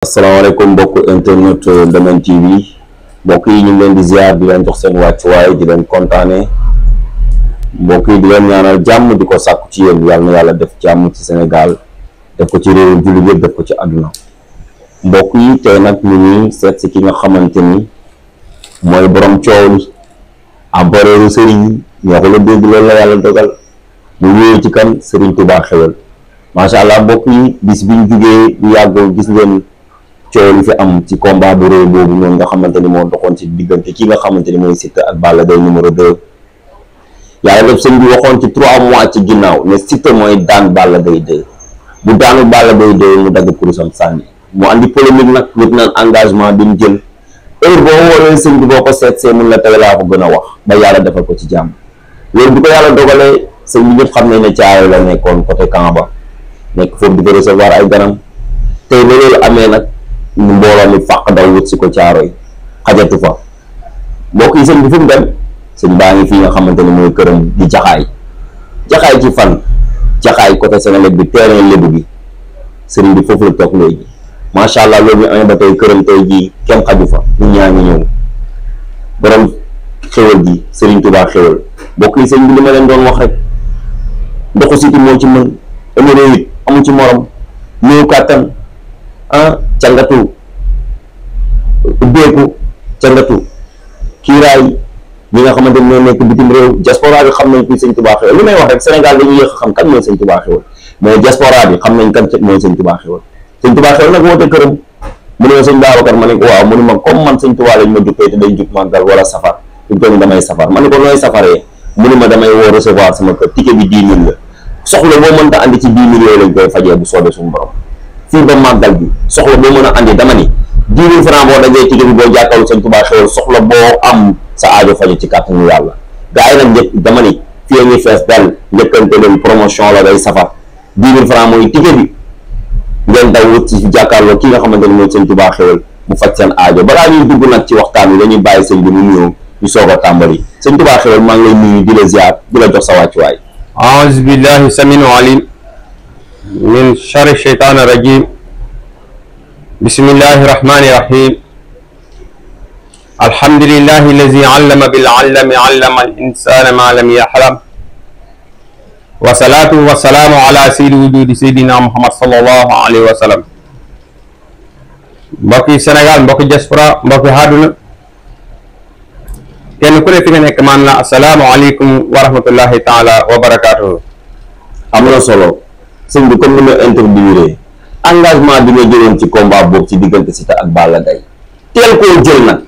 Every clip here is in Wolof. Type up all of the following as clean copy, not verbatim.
asalaamaaleykum mbokk internet Ndomaine TV mbokk yi ñu ngi leen di ziar di leen jox seen wàccuwaay di leen kontaane mbokk yi di leen ñaanal jàmm di ko sàkku ci yéen yàlla na yàlla def jàmm ci Sénégal def ko ci réewu jullit yëpp def ko ci àdduna mbokk yi tey nag ñu ngi seet si ki nga xamante ni mooy borom coow li empereur sëriñ ñoo ko la dégg loolu la yàlla dogal mu wéeru ci kan Serigne Touba Xewël macha allah mbokk yi bis biñ jugee bu yàggul gis ngeen coow li fi am ci combat bu réew boobu noonu nga xamante ni moo doxoon ci diggante ki nga xamante ni mooy Siteu ak Balla Gaye numéro 2 yàlla def sëñ bi waxoon ci 3 mois ci ginnaaw ne Siteu mooy daan Balla Gaye 2 bu daanu Balla Gaye 2 mu dagg kurusam sànni mu andi polémique nag nit naan engagement bi mu jël heure boo woolee sëñ bi boo ko seetsee mun la tey laa ko gën a wax ba yàlla defal ko ci jàmm loolu bu ko yàlla dogalee sëñ bi ñëpp xam nañ ne Caaroy la nekkoon côté camp ba nekk foofu di ko recevoir ay ganam tey ba loolu amee nag mbooloo mi fàq daw wut si ko Caaroy xajatu fa mbokk yi sëñ bi fu mu dem sëñ baa ngi fii nga xamante ni mooy këram di jaxaay ci fan jaxaay côté Sénégal bi terrain lébu bi sëriñ bi foofu la toog léegi macha allah loolu ñu amee ba tey këram tey jii kenn xaju fa nit ñaa ngi ñëw borom xewal ji Serigne Touba Xewël mbokk yi sëñ bi li ma leen doon wax rek ndoxu siti moo ci mën hémorroïde amu ci morom néew kàttan cangatu ubbeeku cangatu kiiraay ñi nga xamante ni ñoo nekk bitim réew diaspora bi xam nañ kuy sëñ Touba Xewël li may wax rek Sénégal dañuy yéex a xam kan mooy sëñ Touba Xewël mais diaspora bi xam nañ kan mooy sëñ Touba Xewël sëñ Touba Xewël nag woote këram mu ne ma sëñ Babacar ma ne ko waaw mu ne ma comme man sëñ Touba lañ ma juppee te dañ jub màggal wala safar fi mu toll nii damay safar ma ne ko nooy safaree mu ne ma damay woo recevoir sama kër ticket bi 10 000 la soxla boo mënta andi ci 10 000 yooyu lañ koy fajee bu soobee suñu borom fii ba màggal bi soxla boo mën a andi dama ni 10 000 francs boo dajee ticket bi boo jàkkaarloo sëñ Touba Xewël soxla boo am sa aajo faju ci kàttanu yàlla gaa yi nag njëkk dama ni fii ngi fees dal njëkkante leen promotion la day safar 10 000 francs mooy ticket bi ngeen daw wut ci jàkkaarloo ki nga xamante ni mooy sëñ Touba Xewël mu faj seen aajo balaa ñuy dugg nag ci waxtaan wi dañuy bàyyi sëñ bi mu nuyoo ñu soog a tàmbali sëñ Touba Xewël maa ngi lay nuyu di la ziar di la jox sa wàccuwaay. أعوذ بالله السميع العليم من شر الشيطان الرجيم بسم الله الرحمن الرحيم الحمد لله الذي علم بالعلم علم الإنسان ما لم يحلم والصلاة والسلام على سيد وجود سيدنا محمد صلى الله عليه وسلم mbokki Sénégal mbokki diaspora mbokki àdduna kenn ku ne fi nga nekk man la asalaamaaleykum wa rahmatullahi taala wa barakaatuhu. am na solo sëñ bi comme ni nga introduire engagement bi nga jëloon ci combat boobu ci diggante Siteu ak Balla Gaye teel koo jël nag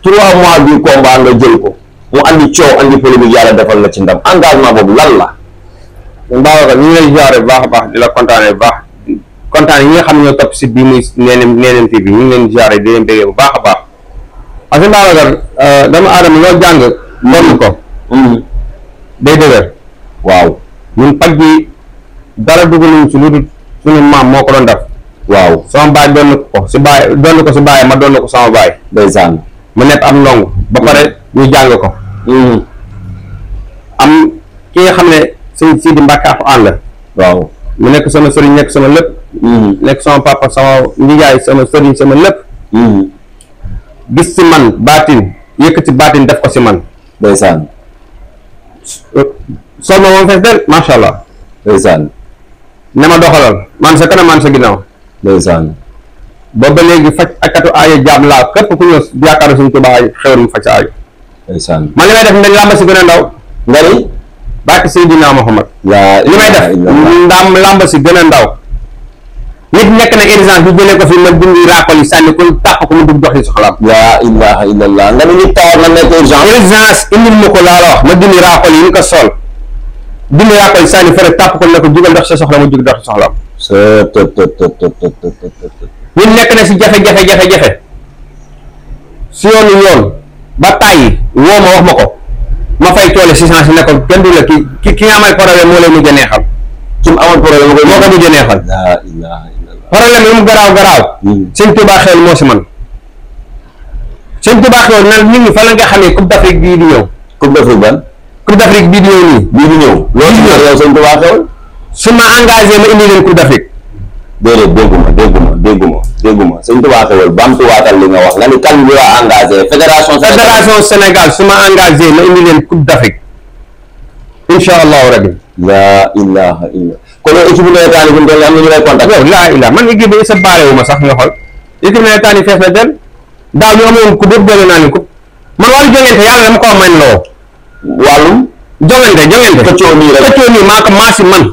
3 mois du combat nga jël ko mu andi coow andi polémique yàlla defal la ci ndam engagement boobu lan la. Babacar ñu ngi lay ziare bu baax a baax di la kontaane bu baax kontaane ñi nga xam ne ñoo topp site bi muy Neeneen TV ñu ngi leen ziare di leen bëggee bu baax a baax. parce que Babacar dama aadama loo jàng doon ko day dëgër waaw ñun paj bi dara dugg nañ si lu dul suñu maam moo ko doon def waaw sama baay doon ko si baay doon ko si baay ma doon ko sama baay ndeysaan mu nekk am ndongo ba pare ñu jàng ko am ki nga xam ne sëñ Sidi Mbacke Alxuraan la waaw mu nekk sama sëriñ nekk sama lépp nekk sama papa sama nijaay sama sëriñ sama lépp gis si man baatin yëkkati baatin def ko si man ndeysaan sol ma moom fees del macha allah ndeysaan ne ma doxalal man sa kanam man sa ginnaaw ndeysaan boobu ba léegi faj akatu aajo jaam laa képp ku ñëw yaakaaru suñu Tuubaa Xewël mu faj sa aajo ndeysaan man li may def ndax làmb si gën a ndaw nga ni barke Seydina Muhammad li may def ndaam làmb si gën a ndaw nit nekk na urgence bi jëlee ko fi ma dindi raakol yi sànni ko tàpp ko mu dugg dox yi soxlaam laa ilaha illallah nga ni nit tawar na nekk urgence indil ma ko laa la wax ma dindi raakol yi ni ko sol dindi raakol yi sànni fere tàpp ko ne ko jugal dox sa soxla mu jug dox sa soxlaam nit nekk na si jafe-jafe si yoon ba tàyyi woo ma wax ma ko ma fay toole si sens ne ko kenn du la ki nga amal problème moo lay mujj a neexal ki mu amoon problème moo ko mujj a neexal laa ilaha illallah problème yi mu garaaw sëñ Touba Xewël moo si man sëñ Touba Xewël nag nit ñi fa la nga xamee coupe d'Afrique bii di ñëw coupe d'Afrique ban coupe d'Afrique bii di ñëw nii bii di ñëw loolu yow sëñ Touba Xewël su ma engagé ma indi leen coupe d'Afrique déedéet dégguma sëñ Touba Xewal bamtuwaatal li nga wax nga ni kan bi la engagé fédération Sénégal su ma engagé ma indi leen coupe d'Afrique incha allahu rabbi. laa ilaha illa kon équipe nawetaan yi bu ñu toll am na ñu lay contact. yow laa ilaha man équipe bi sa baale wu ma sax nga xool équipe nawetaan yi fees na del daaw ñu amoon coupe yëpp jëlee naa leen coupe man wàllu jongante yàlla dama ko man loo wàllum jongante këccoo nii maa ko maasi man.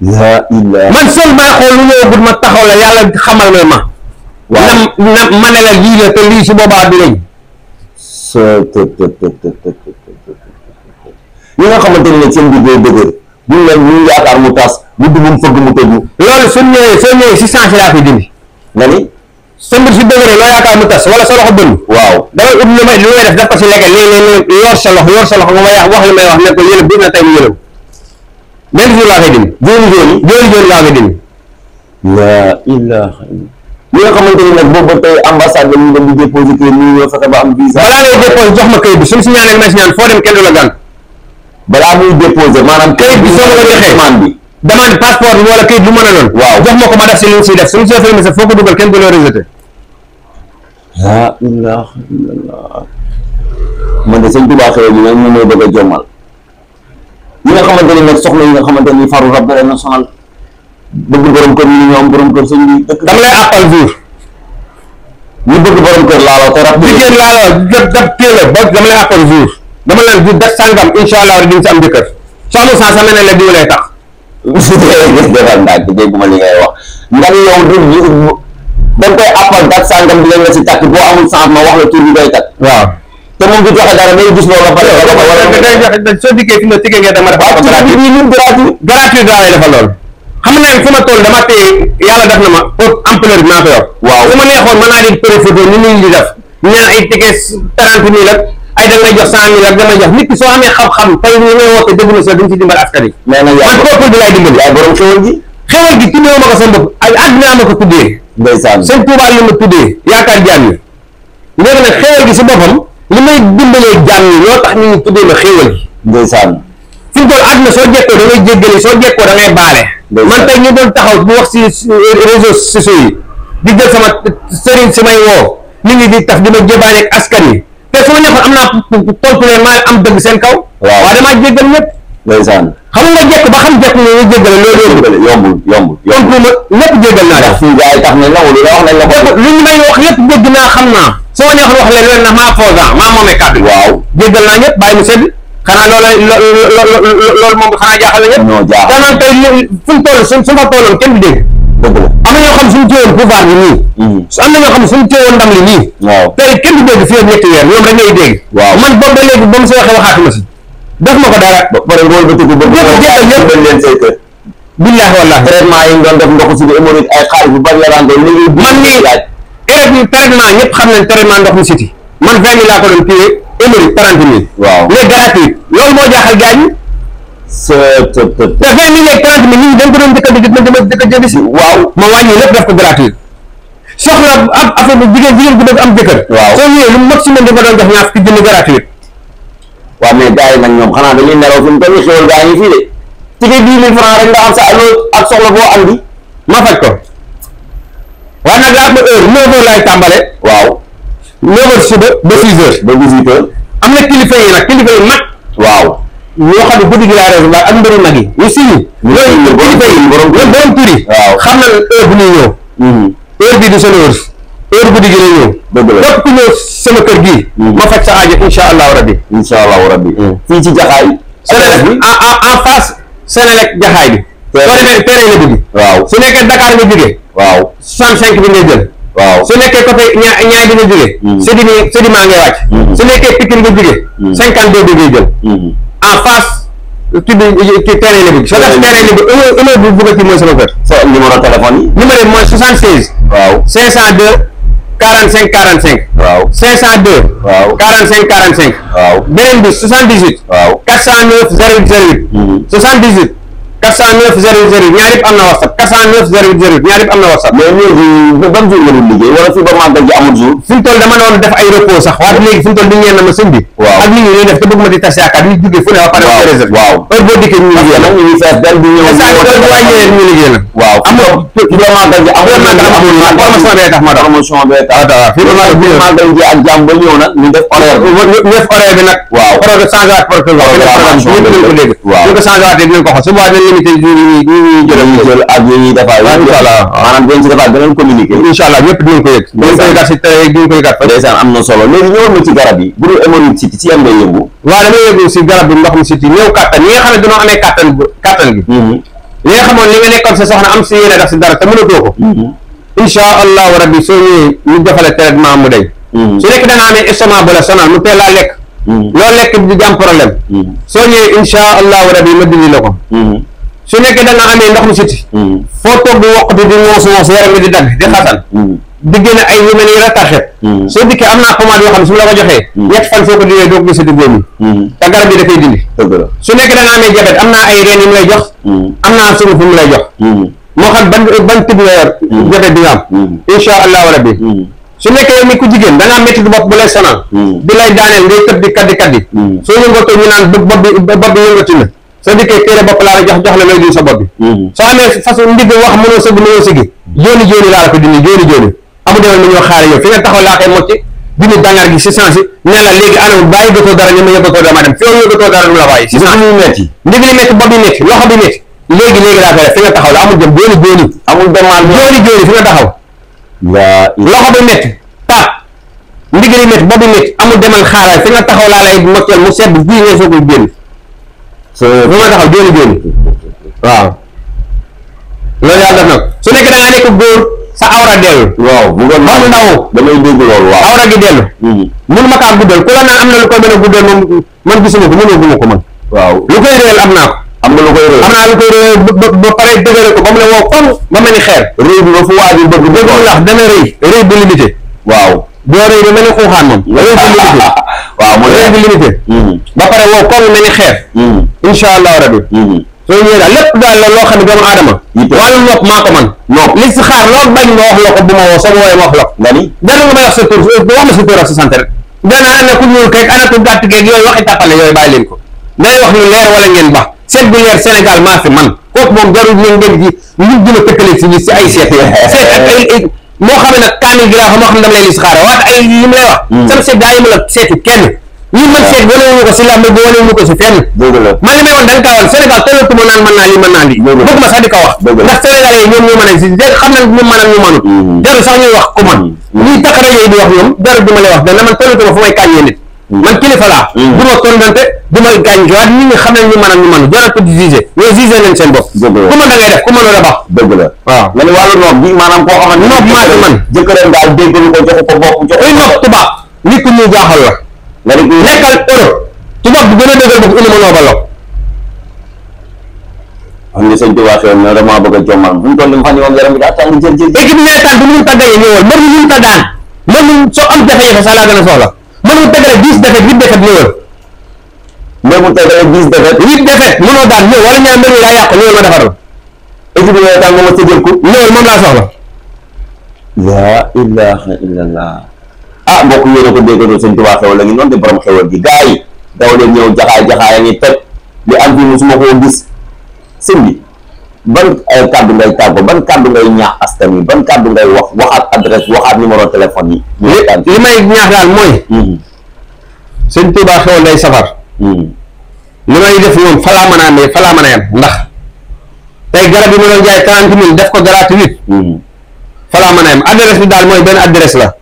laa ilaha man seul maa xool lu ñëwagul ma taxaw la yàlla xamal na ma. waaw na ma ne la lii la te lii su boobaa bi lañ. ñi nga xamante ne seen liggéey dëgër buñ leen ñu yaakaar mu tas bu dugum fëgg mu tëju. loolu soo ñëwee si sens laa koy dindi. nga ni. sa mbir si dëgëree loo yaakaar mu tas wala sa loxo bënn. waaw damay ut lu may def ko si lekk léeg-léeg yor sa loxo nga may wax li may wax ne ko yëlëb bi na tey mu yëlëb benn jour laa koy dindi. jooni laa koy dindi. laa ilaha illa ñi nga xamante ne nag boobu ba tey ambassade la ñu dem di déposé kayit ñu ñëw fexe ba am visa. balaa ngay déposé jox ma kayit bi suñu si ñaanee may si ñaan foo dem kenn du la gàn. balaa muy déposé maanaam kayit bi soo ma ko joxee demande passeport bi wala kayit lu mën a doon. waaw jox ma ko ma def si li ñu siy def suñu see sa foo ko dugal kenn du la rejeté. laa ilaha illallah man de sëñ Touba Xewal yi nag ñu may bëgg a jommal ñi nga xamante ne nag soxla yi nga xamante ni faru rab da na sonal bëgg borom kër yi ñoom borom kër sëñ bi dëkk dama lay àppal jour ñu bëgg borom kër laaloo te rab jigéen laaloo daf téela ba dama lay àppal jour dama leen jour def sàngam incha allah di nga si am jëkkër soo amul sens sama ne la diw lay tax defal ndaag dégguma li ngay wax nga ni yow dañ koy àppal dat sàngam bi leen la si takk boo amul sens ma wax la tur bi koy takk waaw te moom du joxe dara day gis loolu ba pare wala soo dikkee fi nga tiggee ngeen dama defal ko gratuit daa lay defal loolu xam nga fi ma toll dama téye yàlla def na ma ampleur bi maa ko yor waaw su ma neexoon mën naa di préféré ni nit ñi di def ñaan ay ticket 30 000 ak ay da ngay jox 100 000 ak damay jox nit ki soo amee xam-xam tey ñu ngay woote dëgg na sa duñ si dimbal askan yi mais nag man peuple bi laay dimbali yaay borom xewal gi tuddee ma ko sa bopp ay àddina ma ko tuddee ndeysaan sëñ Tuubaa la ma tuddee yaakaar jaam yi léegi nag xewal gi si boppam li may dimbalee jaam yi loo tax nit ñi tuddee ma xewal gi ndeysaan fi mu toll àdduna soo jekkoo da ngay jéggale soo jekkoo da ngay baale man tey ñu doon taxaw bu wax si réseaux sociaux yi di jël sama sëriñ si may woo nit ñi di taf di ma jébaane ak askan yi te su ma neexoon am naa contrôle maa am dëgg seen kaw waaw damaa jéggal ñëpp ndeysaan xam nga jekk ba xam jekk ne ñu jéggale loolu yombul contrôle ma lépp jéggal naa def fii gars yi tax nañ la wala wax nañ la ko lu ñu may wax lépp dégg naa xam naa su ma neexoon wax leen na maa foosan maa moomee kàddu waaw jéggal naa ñëpp bàyyi mu sedd xanaa loolu moom xanaa jaaxal na ñëpp. non jaaxal te man tey fu mu toll su ma tolloon kenn du dégg. dëgg la am na ñoo xam suñu téewoon pouvoir bi nii. am na ñoo xam suñu téewoon ndam li nii. waaw tey kenn du dégg fii ak ñetti weer ñoom rek ngay dégg. waaw man boobu ba léegi ba mu si waxee waxaatuma si. def ma ko dara. ba pare ngoon ba tëgg ba ñëpp leen say kër. billaahi wallaahi. traitement yi ñu doon def ndoxu si bi hémorroïde ay xaalis bu bari la daan doon léegi. man mii traitement ñëpp xam nañ traitement ndox mu siti man 20 000 laa ko doon téye hémorroïde 30 000. waaw mais gratuit loolu moo jaaxal gaañ ñi. te 20 000 ak 30 000 nit ñi dañ ko doon dëkk a jënd si. waaw ma wàññi lépp def ko gratuit soxla ab affaire bu jigéen bu bëgg am jëkkër. waaw soo ñëwee lu maximum di nga doon jox ñaar fukki junni gratuit. waaw mais gars yi nag ñoom xanaa dañuy nelaw fi mu toll xéwal gaa yi fii de ticket 10 000 francs rek nga am sa ak soxla boo andi ma faj ko waaye nag laa ba heure 9 heures laay tàmbale. waaw 9 heures suba ba 6 heures. ba 18 heures. am na kilifa yi nag kilifa yi mag. waaw ñoo xam ne guddi gi laa réservé ak mbëri mag yi ñu signé. loolu kilifa yi borom tur yi. waaw xam na heure bu ñuy ñëw. heure bii du seen heure guddi gi lay ñëw. dëgg la képp ku ñëw sama kër gii. ma faj sa aajo incha allahu rabbi. incha allahu rabbi. fii ci jaxaay. Sénélec bi en face Sénélec jaxaay bi. soo demee terrain la dugg. waaw su nekkee Dakar nga jógee. waaw 65 bi ngay jël. waaw su nekkee côté ñaay bi nga jógee. Sédiment ngay wàcc. su nekkee Pikine nga jógee. 52 bi ngay jël. en face kii terrain la dugg. soo def terrain la dugg heure bu bëgg ci mooy sama kër. sa numéro téléphone yi. numéro bi mooy 76. waaw 502 45 45. waaw 502. waaw 45 45. waaw beneen bi 78. waaw 409 08 08. 78 409 008 ñaar yëpp am na WhatsApp 409 008 ñaar yëpp am na WhatsApp. mais léegi ban jour nga doon liggéey wala fi ba màggal gi amul jour. fi mu toll dama doon def ay repos sax waaye léegi fi mu toll di ngeen na ma sëñ bi. waaw ak nit ñi ñuy def te bëgg ma di tas yaakaar ñu jógee fu ne ba pare. waaw heure boo dikkee ñu liggéey nag ñu ngi fees del di ñëw. ñu liggéey nag. waaw amul fi ba màggal gi amul promotion bee tax ma dox. promotion bee tax fi màggal gi ak jàmm ba ñëw nag ñu def horaire bi. ñu def horaire bi nag. waaw horaire bi changé waat ñu ko changé waatee dinañ ko xool su boobaa dinañ limité ñu jël ak yi ñuy defaat maanaam dañ ci defaat beneen communiqué. incha allah ñëpp dinañ ko yëg dinañ ko yëgaat si télé dinañ ko yëgaat fa. ndeysaan am na solo léegi ñëwoon na ci garab yi bu dul hémorroïde city ci am ngay yëngu. waaw damay yëngu si garab bi ndoxum city néew kattan ñi nga xam ne dañoo amee kattan gi li nga xamoon li nga nekkoon sa soxna am si yéene def si dara te mënatoo ko incha allahu rabbi soo ñëwee ñu defale traitement mu day su nekk da nga amee estomac bu la sonal mu teel laa lekk loolu lekk di jàm problème soo ñëwee incha allahu rabbi ma dindi la ko su nekkee da nga amee ndox mu siti foo toog di woqati di ngoos yaram bi di dagg di xasan di génne ay yu mel ni rattaché soo dikkee am naa pommade yoo xam ne su ma la ko joxee ñett fan soo ko diwee doo ko gisati góom yi te garab bi da koy dindi su nekkee da nga amee diabète am naa ay reen yu mu lay jox am naa sunguf fu mu lay jox moo xam ban type nga yor diabète bi nga am incha allahu rabbi su nekkee yow mi ku jigéen da ngaa métti bopp bu lay sonal di lay daaneel ngay tëb di kaddi soo yëngatoo ñu naan bopp bi yëngati na soo dikkee téere bopp laa la jox la looy diw sa bopp bi soo amee façon ndigg wax mënoo sëgg mënoo sigi jooni laa la ko dindi jooni amu demal ma ñoo xaare yow fi nga taxaw laa koy mocci dindi dangar gi si sensi ne la léegi anam bàyyi yëgatoo dara ñu ma yëgatoo dama dem fi yow yëgatoo dara du la bàyyi si sensi metti ndigg li metti bopp bi metti loxo bi metti léegi laa koy def fi nga taxaw la amul jëm jooni amul demal jooni fi nga taxaw loxo bi metti taat ndigg li metti bopp bi metti amul demal xaaraay fi nga taxaw laa lay mocceel mu sedd bii ngay soo koy génn fi nga taxaw jooni waaw loolu yàlla def nag su nekk da nga nekk góor sa awra dellu waaw bu nga ndaw damay dégg loolu waaw awra gi dellu mënu ma kaa guddal ku la naan am na lu koy mën a guddal moom man gisuma ko mënoo ko man waaw lu koy réel am naa ko am na lu koy réel am naa lu koy réel ba pare dëgëre ko ba mu ne woo comme ba mel ni xeer réew bi ba fu waa ji bëgg dëgg ndax dana rëy bu limité waaw doo rëy ba mel ni xuuxaan moom rëy bu limité waaw mooy rëy bu limité ba pare woo comme mel ni xeer incha allahu rabbi soo ñëwee daal lépp daal la loo xam ne doomu aadama wàllu nopp maa ko man li si xaar loolu bañ ma wax la ko bu ma woo soo ma wooyee ma wax la ko nga ni dana nga may wax sa tur wax ma sa tur ak sa sant rek dana ana ku ñuul keeg ana ku gàtt keeg yooyu waxi tàppale yooyu bàyyi leen ko day wax lu leer wala ngeen baax seet bu leer Sénégal maa fi man kooku moom jarul ngeen ngeen ji lu dina tëkkale si ay seet seet ak ay moo xam ne nag kaamil gi laa xam moo xam ne dama lay lis xaara waat ay yi mu lay wax sama seet daa yi ma la seeti kenn ñi man seet wanewuñu ko si làmb bi wanewuñu ko si fenn man li may woon da nga kaa woon Sénégal tollatuma naan mën naa lii bëgg ma sax di ko wax ndax sénégalais yi ñoom ñoo mën a si xam nañ ñu mën ak ñu mënut jarul sax ñuy wax ko man ñuy tax rajo yi di wax ñoom jarul di ma lay wax dana man tollatuma fu may kàññee nit man kilifa laa du ma tondante du ma gaañ waat nit ñi xam nañ ñu mën ak ñu mënut jarul ko di jugé ñoo jugé leen seen bopp ku mën da ngay def ku mënoo da baax dëgg la waaw nga ne wàllu noob bi maanaam koo xamante noob maa fi man jëkkëram daal déggalu ko joxu ko bopp joxu noob tubaab nit ku ñu jaaxal la nga ne nekkal Europe tubaab bi gën a dëgër bopp indi ma noobal la xam nga sëñ Tuubaa xew na dama bëgg a jommal bu mu toll nii fan yi moom yaram bi daa tàng jër équipe nawetaan bi mënul tàggee ñëwal mbër mi mënul ta daan mënul soo am jafe-jafe sax laa gën a soxla mënul tëggale 10 défaites 8 défaites ñëwal mais mu tëggale 10 défaites 8 défaites mënoo daan ñëw wala ñaar mbër mi daa yàqu ñëwal ma defaral équipe nawetaan moom a tëjël ko ñëwal moom laa soxla laa ilaha illallah ah mbokk yéen a ko déggandoo sëñ Tuubaa xew la ngi noonu de borom xewal gi gars yi daw leen ñëw jaxaay a ngi toj li am fi musuma koo gis sëñ bi ban ay kàddu ngay tàggo ban kàddu ngay ñaax askan wi ban kàddu ngay waxaat adresse waxaat numéro téléphone yi li may ñaax daal mooy sëñ Tuubaa xewal day safar li may def moom fa laa mën a amee fa laa mën a yem ndax tey garab yi ma doon jaay 30 000 def ko gratuit fa laa mën a yem adresse bi daal mooy benn adresse la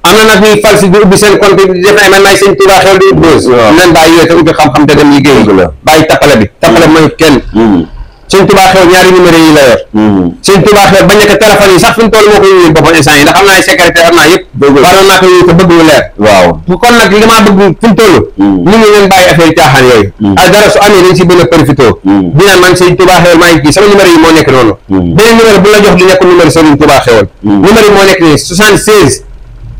am na nag ñuy fal si di ubbi seen compte di def ay man maay sëñ Tuubaa xewal di ubbi dose leen bàyyi yooyu te ubbi xam-xam te dem liggéey bàyyi tappale bi tappale mooy kenn sëñ Tuubaa xewal ñaari numéro yi la yor sëñ Tuubaa xewal bañ nekk téléphone yi sax fi mu toll moo ko yuyul boppam instant yi ndax am naa ay secrétaire am naa yëpp waroon naa ko yuyu te bëgg lu leer waaw kon nag li maa bëgg fi mu toll nit ñi leen bàyyi affaire yi caaxaan yooyu ak dara su amee dañ si gën a profité di naan man sëñ Tuubaa xewal maa ngi kii sama numéro yi moo nekk noonu beneen numéro bu la jox di nekk numéro sëñ Tuubaa xewal numéro yi moo nekk nii 76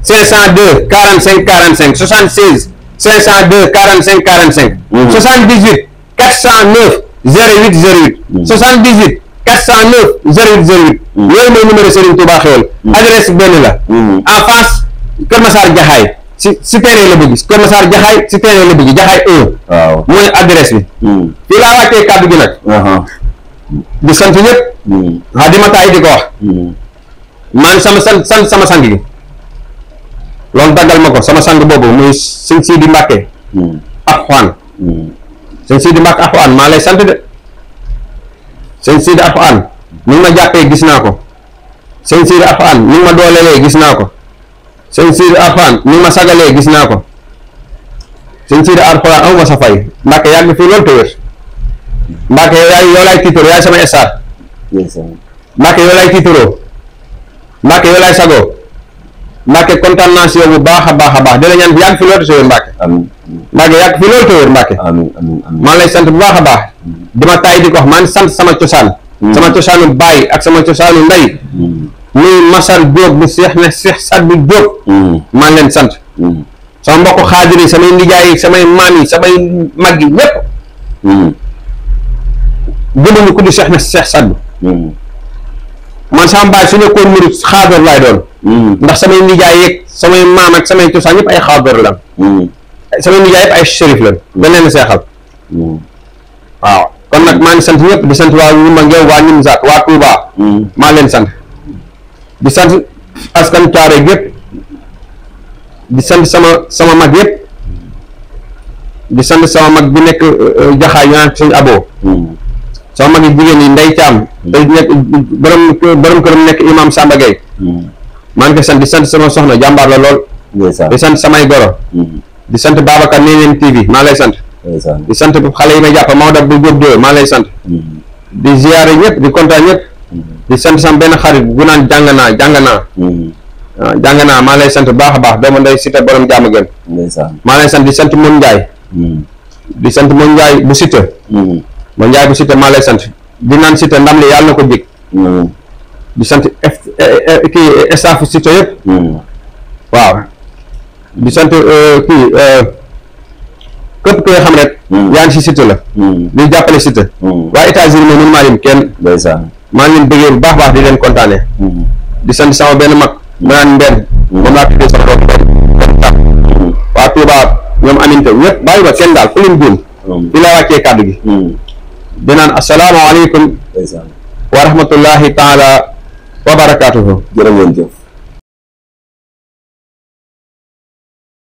502 45 45 76 502 45 45 78 409 08 08 78 409 08 08 yooyu mooy numéro Serigne Touba Xéwal adresse benn la en face Kër Massar Jaxaay si terrain la bëgg Kër Massar Jaxaay si terrain la bëgg Jaxaay 1 waaw mooy adresse bi fii laa wàccee kàddu gi nag di sant ñëpp waa di ma taay di ko wax man sama sant sama sang gi loolu daggal ma ko sama sang boobu muy sëñ Sidi Mbàkke Alxuraan sëñ Sidi Mbàkke Alxuraan maa lay sant de sëñ Sidi Alxuraan ni ma jàppee gis naa ko sëñ Sidi Alxuraan ni ma doolelee gis naa ko sëñ Sidi Alxuraan ni ma sagalee gis naa ko sëñ Sidi Alxuraan aw ma sa fay Mbàkke yàgg fii loolu te wér Mbàkke yow laay tiitaroo yaay sama estaat Mbàkke yow laay tiitaroo Mbàkke yow laay sagoo Mbàkke kontaan naa si yow bu baax a baax a baax di la ñaan yàgg fi loolu te wér Mbàkke Mbàkke yàgg fi loolu te wér Mbàkke maa lay sant bu baax a baax di ma taay di ko wax maa ngi sant sama cosaan sama cosaanu baay ak sama cosaanu ndey muy Masar Jóob bu Seex ne Seex Saddu Jóob maa ngi leen sant sama mbokk xaadir yi samay nijaay yi samay maam yi samay mag yi ñëpp gënuñu ku di Seex ne Seex Saddu man sama baay su nekkoon murit xaadir laay doon ndax samay nijaay yeeg samay maam ak samay cosaan yëpp ay xaadir la samay nijaay yëpp ay shérif la dañ leen seexal waaw kon nag maa ngi sant ñëpp di sant waa ñu ma ngeew waa ñum zaat waa Touba maa leen sant di sant askan Caare yëpp di sant sama mag yëpp di sant sama mag bi nekk Jaxaay ñu naan sëñ Abo sama mag yi jigéen yi Ndey Caam te nekk borom këram nekk imam Samba Gueye maa ngi koy sant di sant sama soxna jàmbaar la lool di sant samay goro di sant Babacar Neneen TV maa lay sant di sant xale yi may jàpp Maodo bu Jóob Dóor maa lay sant di ziyaare ñëpp di kontaan ñëpp di sant sama benn xarit bu naan jàng naa maa lay sant baax a baax doomu ndey Sita borom jàmm gën maa lay sant di sant Mon Njaay di sant Mon Njaay bu Sita Mon Njaay bu Sita maa lay sant di naan Sita ndam li yàlla na ko jig di sant kii staff Sita yëpp waaw di sant kii képp ki nga xam rek yaa ngi si Sita la di jàppale Sita waa États-Unis moom mënu maa lim kenn maa ngi leen bëggee bu baax baax di leen kontaane di sant sama benn mag mu naan Mbenn moom laa tuddee sama doom benn waa Touba ñoom aminte ñëpp bàyyi ma kenn daal fu leen juum fi laa wàccee kàddu gi di naan asalaamaaleykum wa rahmatullahi taala wa barakaatuhu jërë ngeen jëf